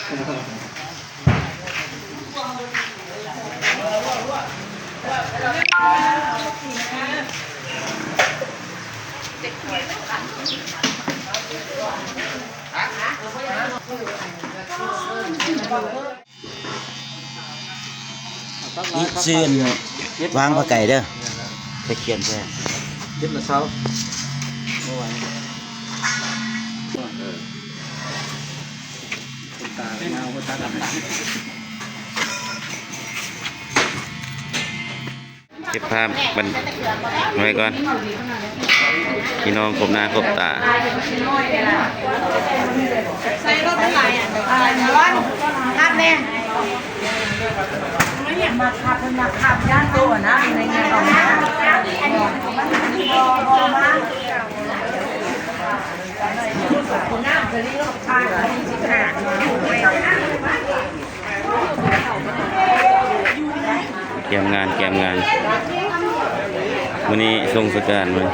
ອີກຊື່ ວາງພະໄກ່ເດີ ຕະຄຽນແທ້ ເຮັດລະເຊົາ ບໍ່ໄຫວ ເອີ ຄົນຕາຍາວ ຄົນຕາດຳ. ເກັບພາບບັນໄວ້ກ່ອນ ພີ່ນ້ອງຄົບໜ້າຄົບຕາ. ໃສ່ລົດມັນຫຼາຍອັນ ອັນນັ້ນ ຮັບແດ່ ມັກຂັບ ເພິ່ນມັກຂັບ ຢ້ານໂຕນະ ໃນງານອອກມາ ອັນນີ້ມັນບໍ່ ບໍ່ມາ ຜູ້ນຳເພິ່ນລົດພາ ກຽມງານ ກຽມງານ ມື້ນີ້ສົ່ງສະການມື້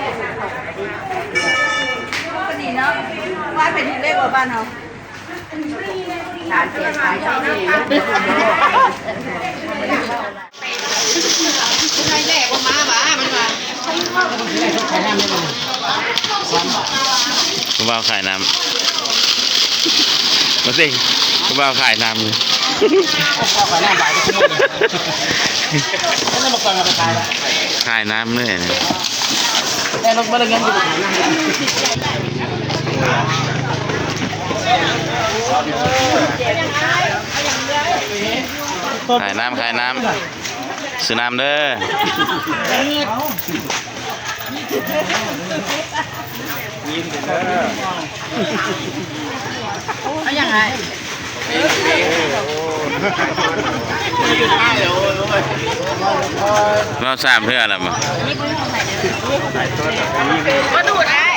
ດີເນາະ ວ່າເປັນເລກວ່າບ້ານເຮົາ ຜູ້ບ່າວຂາຍນ້ຳ ມາຕິ ຜູ້ບ່າວຂາຍນ້ຳ ຂາຍນ້ຳເລີຍ ຂາຍນ້ຳ ຂາຍນ້ຳ ຊື້ນ້ຳເດີ. ເອົາຫຍັງອ້າຍ? ເວົ້າສາມເທື່ອແລ້ວບໍ່? ບໍ່ດູດອ້າຍ.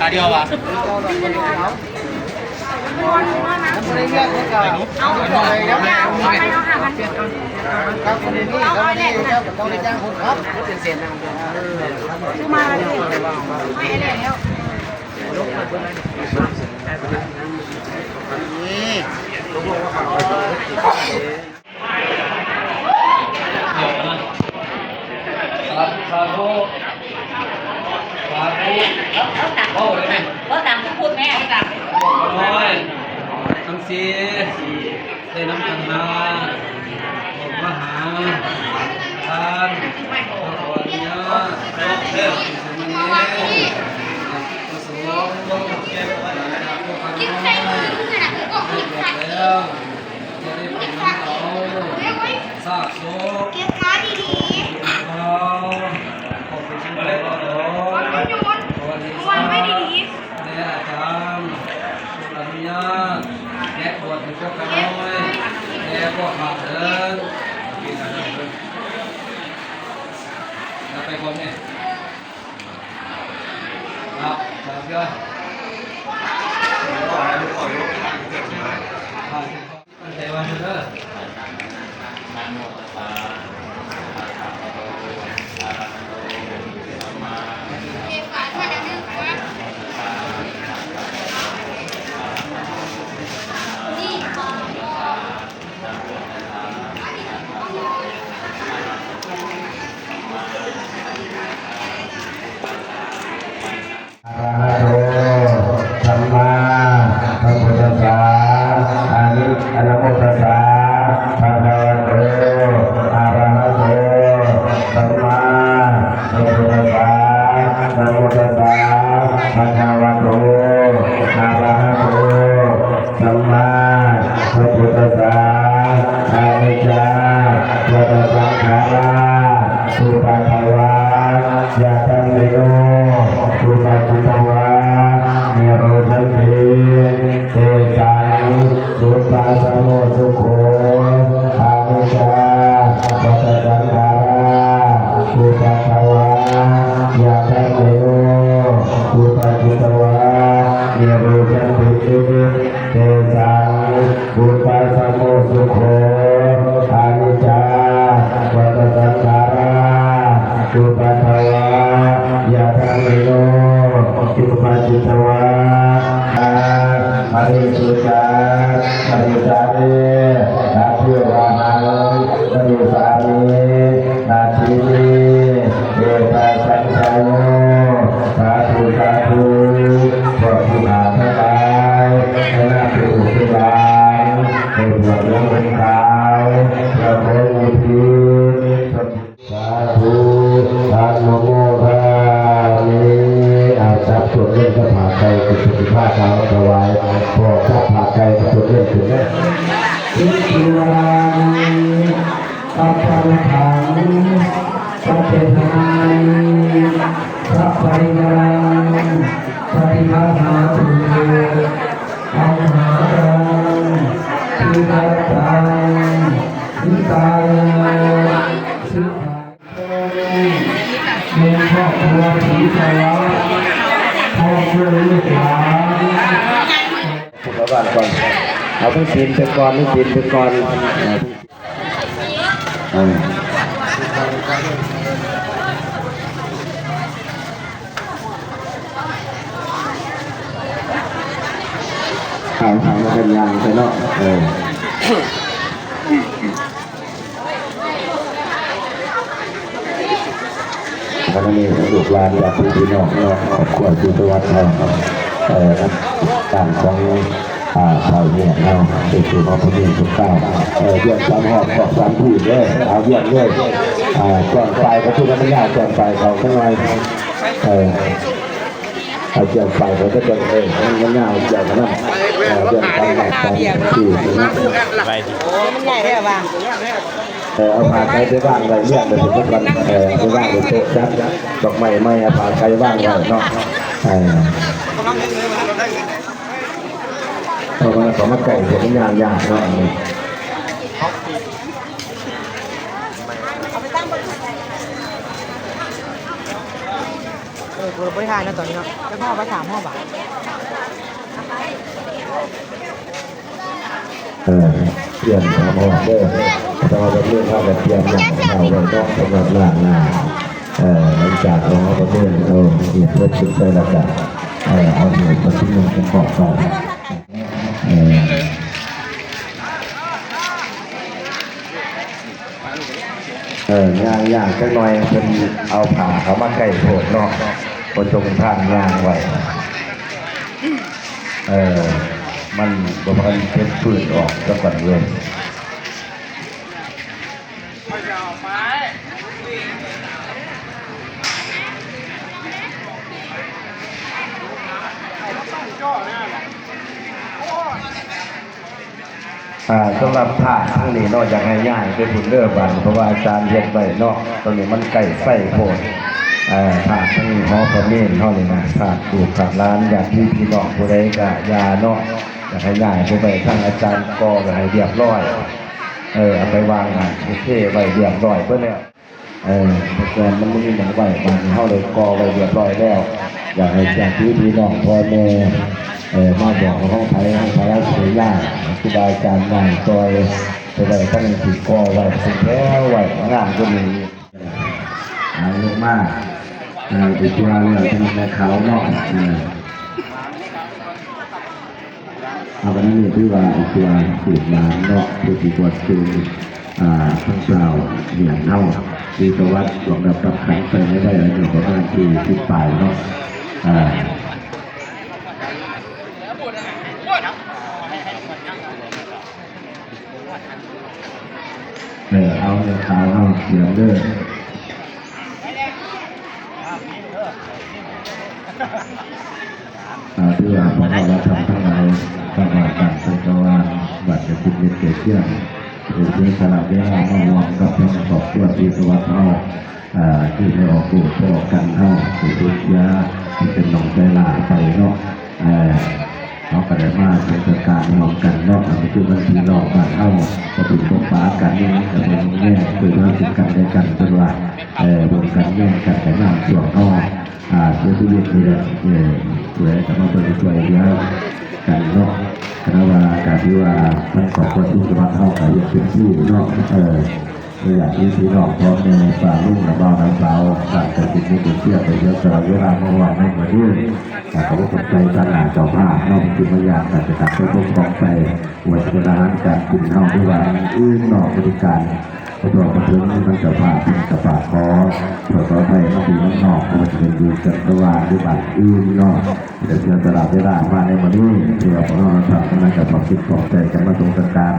ຕາດຽວຫວາ? ສາທຸ ສາທຸ ເວົ້າຕາມ ເວົ້າໄດ້ໄໝ? ເວົ້າຕາມຜູ້ພຸດແມ່ ນ້ອຍທັງສີ່ ໄດ້ນຳຂັນຫ້າ ອອກມາຫາທານ ຂໍອະນຸຍາດ ເດີ ສາມະເນນ ພະສົງ ແກ່ພະນ້ອຍ ແລ້ວ ຈະໄດ້ໄປນຳເອົາຊາກສົບ ເກັບຂາດີໆ ເອົາ ເອົາໄປເຊີນເອົາ ເອົາໄວ້ດີໆ ແດ່ອາຈານ ອະນຸຍາດ ແລະ ບວດໃຫ້ພວກຂ້ານ້ອຍ ແດ່ພວກຂ້າເດີ ແລ້ວໄປພວມນີ້ ຄັບ ສາທຸ ອະລະຫະໂຕ ສຳມາສຳພຸດທັດສະ ອະ ອະນະໂມຕັດສະ ພະຄະວະໂຕ ອະລະຫະໂຕ ສຳມາສຳພຸດທັດສະ ນະໂມຕັດສະ ພະຄະວະໂຕ ອະລະຫະໂຕ ສຳມາສຳພຸດທັດສະ ອະນິດຈັງ ວັດຕະສັງຂາລາ ອຸປາທາວັງ ຍະທາເມໂນ ອຸປະກິດຕະວາ ນິໂຣທະນະຕິ ເຕສັງ ປຸບປະສະໂມ ສຸໂຂ ອະນິດຈັງ ວັດຕະສັງຂາລາ ອຸປາທາວັງ ຍະທາເມໂນ ອຸປະກິດຕະວາ ນິໂຣທະນະຕິ ເຕສັງ ປຸບປະສະໂມ ສຸໂຂ ອະນິດຈັງ ວັດຕະສັງຂາລາ ປັດຖະວາ ຍະທາເມໂນ ອຸປະປາຈິດຕະວາ ອະເນກະສາ ອະເນກະສາເນ ອະເທວະຫັງ ມະນຸສາມິ ນາທີເມ ເອຕະສັງສາໂຍ ສາທຸ ສາທຸ ພວກຜູ້ຂ້າທັງຫຼາຍ ໃນນາມລູກຫຼານ ໃຫ້ບວດເໜືອຫົ່ມຂາວ ເພື່ອຂໍອຸທິດ ສາທຸ ອະນຸໂມທາມິ ອາ ຈັບຕົວເງິນກັບຜາໄກ່ ເປັນຜູ້ພາກາມາຖວາຍ ພໍຈັບຜາໄກ່ກັບຕົວເງິນຂຶ້ນເດີ ອິດທິວະລານິ ປັດປະລະທັງ ປັດເຈທະນານິ ສັບປະລິວາຣັງ ປະຕິກະຖາຕຸ ອັມຫາກັງ ທິກະຕັງ ຫິຕາຍະ ສຸຂາ ແມ່ນຄອບຄົວສີສະຫວັດ ຄອບຄົວລູກຫຼານ ຜູ້ເຂົ້າບ້ານກ່ອນ ເອົາຜູ້ຕີນໄປກ່ອນ ຜູ້ຕີນໄປກ່ອນ ເອີ ເອີ ເອົາ ເອົາ ເອົາ ເປັນຫຍັງໄປເນາະ ເອີ. ວັນນີ້ລູກຫຼານຍາດຕິພີ່ນ້ອງເນາະ ຄອບຄົວຢູ່ຕະວັດເຮົາ ເອີ ນຳການຂອງ ອ່າ ຊາວເຮືອນເຮົາ ໄປສູ່ມາພຸດນີ້ທຸກຄາວ ເອີ ວຽນສາມຮອບ ຄອບສາມທີເດີ ເອົາວຽນເລີຍ ອ່າ ກ່ອນໄປກໍຄືວ່າມັນຍາວ ກ່ອນໄປເຂົ້າຈັກໜ່ອຍ ເອີ. ເອົາເຈົ້າໄປເຂົາຈະເບິ່ງເອງ ມັນຍາວເຈົ້າຂະໜາດ ເອີ ເລື່ອງການໄປທີ່ ມັນໃຫຍ່ແທ້ວ່າ ເອີ ເອົາຜ້າໄຕໄປວາງໄວ້ ລຽງໄປພຸ້ນກ່ອນ ເອີ ໄປວາງໄວ້ໂຕະຈັດ ດອກໄມ້ໃໝ່ ເອົາຜ້າໄຕວາງໄວ້ເນາະ ເອີ ເພາະວ່າເຂົາມາໃກ້ ມັນຍາກໆເນາະ ອັນນີ້. ເອີ ກູບໍ່ໄດ້ຖ່າຍນະຕອນນີ້ເນາະ ຈັກຮອບລະສາມຮອບບາດ ເອີ ຕຽມສາມຮອບເດີ ແຕ່ວ່າບັດນີ້ເຮົາກໍຕຽມນ້ຳເຂົ້າໄວ້ເນາະ ສຳລັບລ້າງໜ້າ ເອີ ຫຼັງຈາກເຮົາປະເພນ ເອີ ເຮັດເບິດສຸດໄປແລ້ວກໍ ເອີ ເອົາເຫດປະຊຸມເປັນຄອບຄອງ ເອີ. ເອີ ຍ່າງໆຈັກໜ່ອຍ ເພິ່ນເອົາຜ້າເຂົ້າມາໃກ້ໂພດເນາະ ບໍ່ຈົ່ງທາງຍ່າງໄວ້ ເອີ ມັນບໍ່ທັນເກັບຟືນອອກຊະກ່ອນເວີຍ. ອ່າ ສຳລັບພາກທາງນີ້ເນາະ ຢາກໃຫ້ຍ້າຍໄປພຸ້ນເດີບາດນີ້ ເພາະວ່າອາຈານເຮັດໄວ້ເນາະ ຕອນນີ້ມັນໃກ້ໄຟໂພດ ອ່າ ພາກທາງຫໍພະເມນເຮົານີ້ນະ ພາກລູກພາກຫຼານ ຍາດຕິພີ່ນ້ອງຜູ້ໃດກະຢ່າເນາະ ຢາກໃຫ້ຍ້າຍໄປໄວ້ທາງອາຈານກໍໃຫ້ຮຽບຮ້ອຍ ເອີ ເອົາໄປວາງຫັ້ນ ໂອເຄ ໄວ້ຮຽບຮ້ອຍເບິດແລ້ວ. ເອີ ແຕ່ກ່ອນມັນບໍ່ມີໝ່ອງໄວ້ ບາດນີ້ເຮົາໄດ້ກໍ່ໄວ້ຮຽບຮ້ອຍແລ້ວ ຢາກໃຫ້ຍາດຕິພີ່ນ້ອງພໍ່ແມ່ ເອີ ມາບອກຂອງໃຜຂອງໃຜເອົາຊິໄປຍ້າຍ ຄູບາອາຈານຍ້າຍຊ່ອຍ ໄປໄວ້ທາງທີ່ກໍ່ໄວ້ເປັນແຖວໄວ້ງາມກວ່ານີ້ອີກ ເອົາລົງມາ ເອີ ໄປຕົວະແລ້ວ ເປັນແມ່ຂາວເນາະ ເອີ. ເອົາ ບັດນີ້ຖືວ່າເອົາຕົວະລູກຫຼານເນາະ ເພື່ອຊິບວດເປັນ ອ່າ ທັງຊາວເຮືອນເຮົາ ທີ່ຕະວັດລວງດັບປັບຂັນໄປໃນໄວອາຍຸປະມານສີ່ສິບປາຍເນາະ ອ່າ ເອີ ເອົາເລື່ອງຂາວເຮົາເສຍເດີ. ອ່າ ຖືວ່າພວກເຮົາລະທ່ານທັງຫຼາຍ ສາມາດຕັ້ງໃຈວ່າ ບັດຈະເປັນມິດໃກ້ຄຽງ ເພື່ອເສຍສະຫຼະເວລາມາຮ່ວມກັບທາງຄອບຄົວທີ່ສະຫວັດເຮົາ ອ່າ ທີ່ໄດ້ອອກລູກອອກກັນເຮົາ ທີ່ສູນເສຍ ທີ່ເປັນນ້ອງໃຈຫຼ້າໄປເນາະ ເອີ ເຮົາກໍໄດ້ມາເທດສະການຮ່ວມກັນເນາະ ອັນນີ້ຄືມັນພີ່ນ້ອງບ້ານເຮົາ ກໍເປັນຄົນປາກັນ ກໍເປັນແຍງ ເພື່ອເຫືອຊຶ່ງກັນແລະກັນ ເພິ່ນວ່າ ເອີ ເບິ່ງກັນແຍງກັນ ກໍຍາມຊ່ວງເຮົາ ອ່າ ເສຍຊີວິດນີ້ແຫຼະ ເອີ ຜູ້ໃດກໍມາເບິ່ງຊ່ວຍເຫຼືອກັນເນາະ ກໍວ່າ ກໍຖືວ່າທາງຄອບຄົວທີ່ສະຫວັດເຮົາກໍເຮັດເຕັມທີ່ເນາະ ເອີ. ໃນຍາມທີ່ພີ່ນ້ອງພໍ່ແມ່ປ້າລຸງ ແລະ ບ່າວນາງສາວ ຕ່າງກໍຈິດມີບຸນເຊື່ອໄປເທື່ອຕະຫຼອດເວລາມາຮອດໃນມື້ນີ້ ກໍຂໍຂອບໃຈທາງໜ້າເຈົ້າພາບເນາະ ທີ່ມາຢາມກັນ ຈາກການເປັນຜູ້ຄອງໄປ ບໍ່ວ່າຈະເປັນອາຫານການກິນເຮົາ ຫຼືວ່າອັນອື່ນເນາະ ບໍລິການ ປະທ້ວງປະເທິງ ທາງເຈົ້າພາບເພິ່ນກໍຝາກຂໍໂທດຂໍອະໄພນຳພີ່ນຳນ້ອງ ບໍ່ວ່າຈະເປັນຢູ່ຈັນທະວານ ຫຼືບ້ານອື່ນເນາະ ທີ່ໄດ້ເສຍສະຫຼະເວລາມາໃນມື້ນີ້ ຖືວ່າພວກເຮົາທັງຫຼາຍກໍພວມຈິດພວມໃຈກັນມາສົ່ງສັນດານ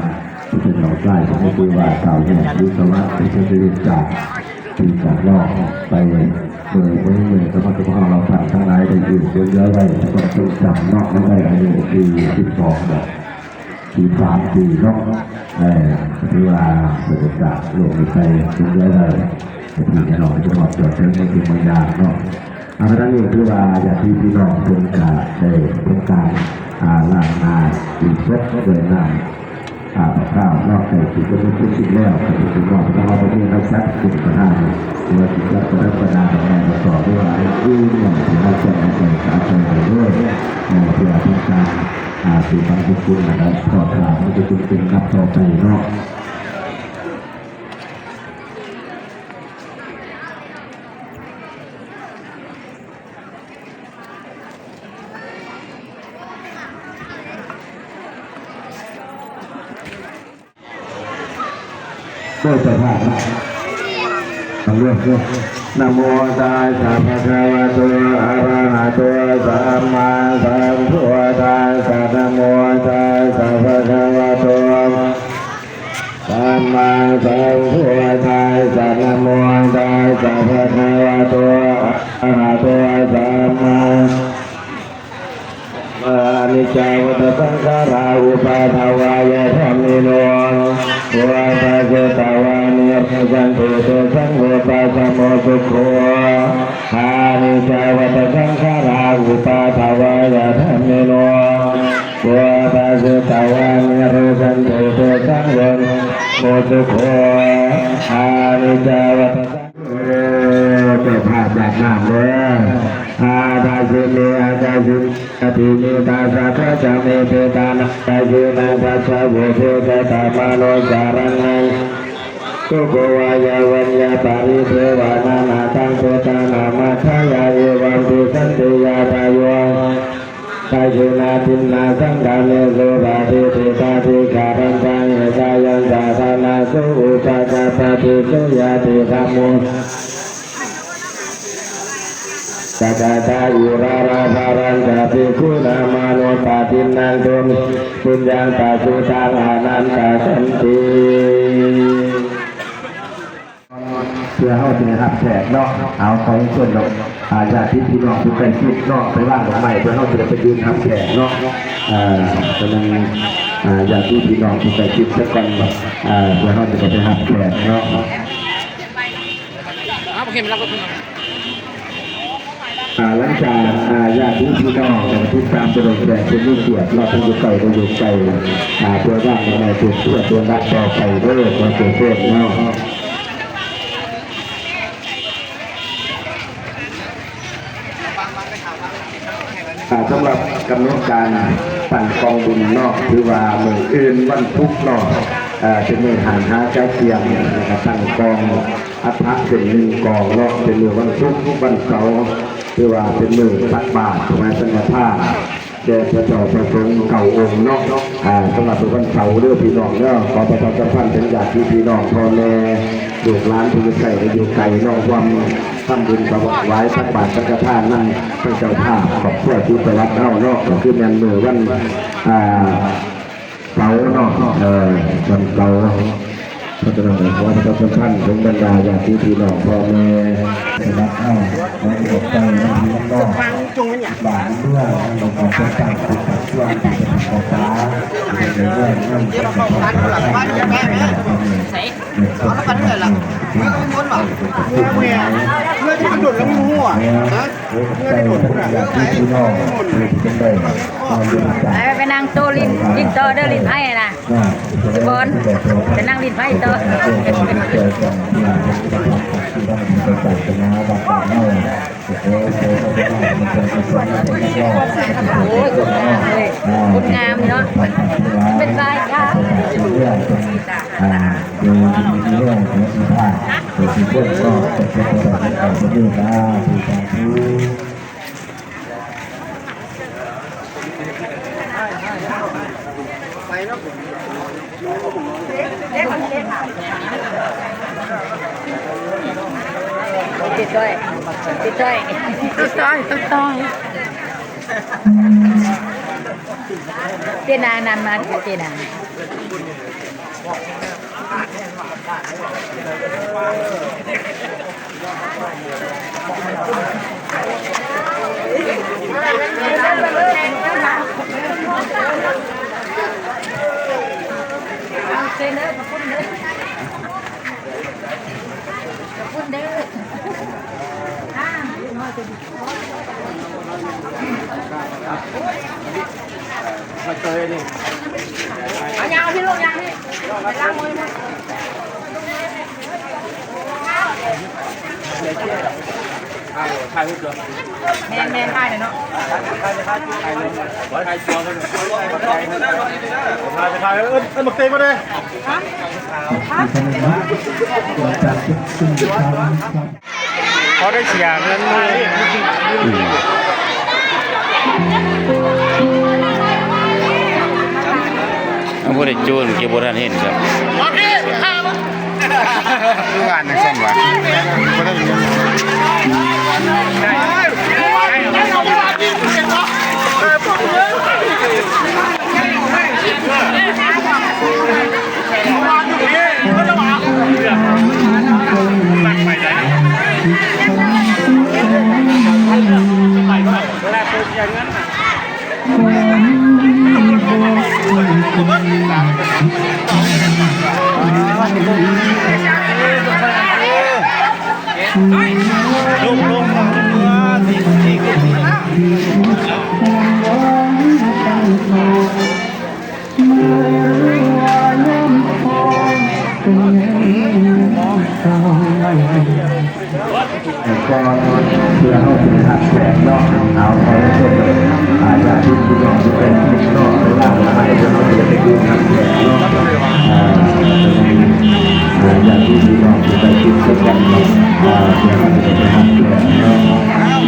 ຜູ້ເປັນນ້ອງຊາຍ ຜູ້ນີ້ຄືວ່າທ້າວແຮງ ຫຼື ສະຫວັດ ທີ່ເສຍຊີວິດຈາກພີ່ຈາກນ້ອງໄປ ໂດຍບໍ່ມີເມືອກັບພວກເຮົາເຫຼົ່າທ່ານທັງຫຼາຍໄດ້ຢືນເດີນເຮືອໄວ້ ຄວາມຊົງຈຳເນາະ ໃນອາຍຸທີສິບສອງ ບໍ່ ສິບສາມປີເນາະ ເອີ ຖືວ່າເພິ່ນຈາກໂລກນີ້ໄປເດີນເຮືອໄວ້ ທີ່ແນ່ນອນຈະຮອດຈອດເຖິງໃນທີ່ເມືອງຍາງເນາະ. ອາ ຂະນະນີ້ຖືວ່າຍາດຕິພີ່ນ້ອງເພິ່ນກະໄດ້ທຳການ ອາ ລ້າງໜ້າອຸທິດສົບດ້ວຍນ້ຳ ອາ ພະຄາວເນາະ ໃກ້ຊິຈະໝົດສິ້ນແລ້ວ ກໍຖືວ່າພວກເຮົາບໍ່ມີນັກສັດຂຶ້ນປະທານ ຫຼືວ່າຊິຈັດປະດັບປະດາດອກໄມ້ດອກຕອກ ຫຼືວ່າອື່ນໆ ທີ່ເຮົາຄວນເອົາໃຈສາໃສ່ໄດ້ເລີຍ ເພື່ອເປັນການ ອາ ສືບບັນພະຄຸນ ແລະ ກໍທອດພະຄຸນເປັນນັບຕໍ່ໄປເນາະ. ໂດຍສະພາບເນາະ ເອົາເລື່ອງເນາະ ນະໂມຕັດສະ ພະຄະວະໂຕ ອະລະຫະໂຕ ສຳມາສຳພຸດທັດສະ ນະໂມຕັດສະ ພະຄະວະໂຕ ສຳມາສຳພຸດທັດສະ ນະໂມຕັດສະ ພະຄະວະໂຕ ອະລະຫະໂຕ ສຳມາ ອະນິດຈາວັດຕະສັງຂາຣາ ອຸປາທາວາຍະທຳມິໂນ ປຸບປະເຊຕະວານິໂຣສັນຕິ ເຕສັງ ວະປະສະໂມ ສຸໂຂ ອະນິດຈາວັດຕະສັງຂາຣາ ອຸປາທາວາຍະທຳມິໂນ ປຸບປະເຊຕະວານິໂຣສັນຕິ ເຕສັງ ວະໂມ ສຸໂຂ ອະນິດຈາວັດຕະສັງ ເອີ ເຈົ້າພາບຢາກນ້ຳເດີ ອາດາຊິເມ ອາດາຊິເມ ອະທິເມ ຕາສະ ປັດສະເມ ເພຕານາ ອາຍຸນາ ປັດສະໂວ ເພ ກະຕະມະໂນ ສາຣະນັງ ສຸໂຂ ວາຍາວັນຍາ ປະລິເທວານາ ນາທັງ ເພຕານາ ມັດຖະຍາ ເອວັມ ຕິສັນຕິ ຍາທາ ໂຍ ອາຍຸນາ ທິນນາ ສັງຄາເມ ໂສ ປະຕິເທທາ ທິກຂະລັນຕະ ເອກາຍັນຕະ ທານາ ໂສ ອຸປະຈາປະຕິ ໂສ ຍາຕິທຳໂມ ສະກະທາ ອຸຣາລາ ພະລັນຈະ ພິກຂຸນາ ມະໂນ ປະຕິນນາ ໂຕ ເມ ປຸນຍັງ ປະສຸດທັງ ອະນັນຕະ ສັນຕິ ເພື່ອເຮົາຈະໄດ້ຮັບແຂກເນາະ ເອົາ ຂໍເຊີນເນາະ ອາ ຍາດຕິພີ່ນ້ອງຜູ້ໃກ້ຊິດເນາະ ໄປວາງດອກໄມ້ ເພື່ອເຮົາຈະໄດ້ໄປຢືນຮັບແຂກເນາະ ເອີ ສະນັ້ນ ອາ ຍາດຕິພີ່ນ້ອງຜູ້ໃກ້ຊິດສາກ່ອນ ອາ ເພື່ອເຮົາຈະໄດ້ໄປຮັບແຂກເນາະ. ອາ ຫຼັງຈາກ ອາ ຍາດຕິພີ່ນ້ອງໄດ້ຕິດຕາມໄປໂດຍແຂກຜູ້ມີກຽດເນາະ ທັງຢູ່ໃກ້ ແລະ ຢູ່ໄກ ອາ ເພື່ອວາງດອກໄມ້ທູບທຽນເດີນລັດຕໍ່ໄປເດີ ຂໍເຊີນເນາະ. ອາ ສຳລັບກຳນົດການຕັ້ງກອງບຸນເນາະ ຖືວ່າມື້ອື່ນວັນສຸກເນາະ ອາ ເປັນມື້ຫ້າມຫາກະກຽມ ແລ້ວກະຕັ້ງກອງອັດຖະເປັນໜຶ່ງກອງເນາະ ເປັນມື້ວັນສຸກ ວັນເສົາ ຖືວ່າເປັນມື້ຕັກບາດຖວາຍສັງຄະທານ ແດ່ພະເຈົ້າພະສົງເກົ້າອົງເນາະ ອາ ສຳລັບມື້ວັນເສົາເດີພີ່ນ້ອງເດີ ຂໍປະຊາສຳພັນເຖິງຍາດຕິພີ່ນ້ອງພໍ່ແມ່ລູກຫຼານຜູ້ຢູ່ໃກ້ ແລະ ຢູ່ໄກເນາະ ຮ່ວມທຳບຸນຖວາຍຕັກບາດສັງຄະທານນຳທາງເຈົ້າພາບຄອບຄົວສີສະຫວັດເຮົາເນາະ ກໍຄືແມ່ນມື້ວັນ ອາ ເສົາເນາະ ເອີ ວັນເສົາ ເພາະສະນັ້ນ ຂໍປະຊາສຳພັນເຖິງບັນດາຍາດຕິພີ່ນ້ອງພໍ່ແມ່ ສະຫວັດເຮົາ ຂໍຂອບໃຈນຳພີ່ນ້ອງ ບ້ານເມືອງ ແລ້ວກໍຈັດຕັ້ງເປັນກະຊວງທີ່ຈະເປັນພາສາ ເປັນເລື່ອງນຳ ເມື່ອ ເມື່ອ ເມື່ອ ເມື່ອ ເມື່ອ ເມື່ອ ເມື່ອ ເມື່ອ ເມື່ອ ເມື່ອ ເມື່ອ ໄປ ໄປນັ່ງໂຕຫຼິ້ນ ຫຼິ້ນຕໍ່ເດີ ຫຼິ້ນໄພ້ນະ ສະບອນ ໄປນັ່ງຫຼິ້ນໄພ້ຕໍ່. ໂອ້ຍ ຄົນງາມເລີຍ ຄົນງາມເນາະ ເປັນລາຍການ ອ່າ ຢູ່ດີມີແຮງ ສຸຂະພາບ ທຸກຄົນເນາະ ເປັນຄົນທີ່ເປັນເຈົ້າເປັນນາຍ ສາທຸ ສາທຸ. ຕິດຕ້ອຍ ຕິດຕ້ອຍ ຕິດຕ້ອຍ ຕິດຕ້ອຍ ເຈນາງນັ້ນມາ ເຈນາງ. ມາເຈີນີ້ ເອົາ ຍ່າງເອົາພີ່ລູກ ຍ່າງພີ່ ໄປລ້າງມື. ຖ່າຍຮູບຕົວ ແມ່ນໆ ຖ່າຍເນາະ ຖ່າຍຕົວ ຖ່າຍ ຖ່າຍ ເອີ້ນ ເອີ້ນບັກເຕມາເດ້. ຮະ? ຮະ? ເຂົາໄດ້ເສຍເງິນມື້ ອືມ ເອົາ ບໍ່ໄດ້ໂຈນ ເກັບບໍ່ທັນເຫັນຊ້ຳ. ຄືວ່າຈັ່ງຊັ້ນຫວາ ບໍ່ໄດ້ເງິນ. ກ່ອນເພື່ອເຮົາຊິຮັບແຂກເນາະ ເອົາ ຂໍເຊີນ ອາ ຍາດຕິພີ່ນ້ອງທີ່ໃກ້ຊິດເນາະ ໄປລ້າງໄມ້ ເພື່ອເຮົາຊິໄດ້ໄປດື່ມຮັບແຂກເນາະ ອາ ຍາດຕິພີ່ນ້ອງທີ່ໃກ້ຊິດຄືກັນເນາະ ອາ ເພື່ອເຮົາຊິໄດ້ໄປຮັບແຂກເນາະ.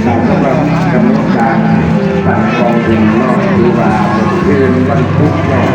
ສຳລັບກຳນົດການຕັ້ງກອງບຸນເນາະ ຫຼືວ່າມື້ວັນສຸກເນາະ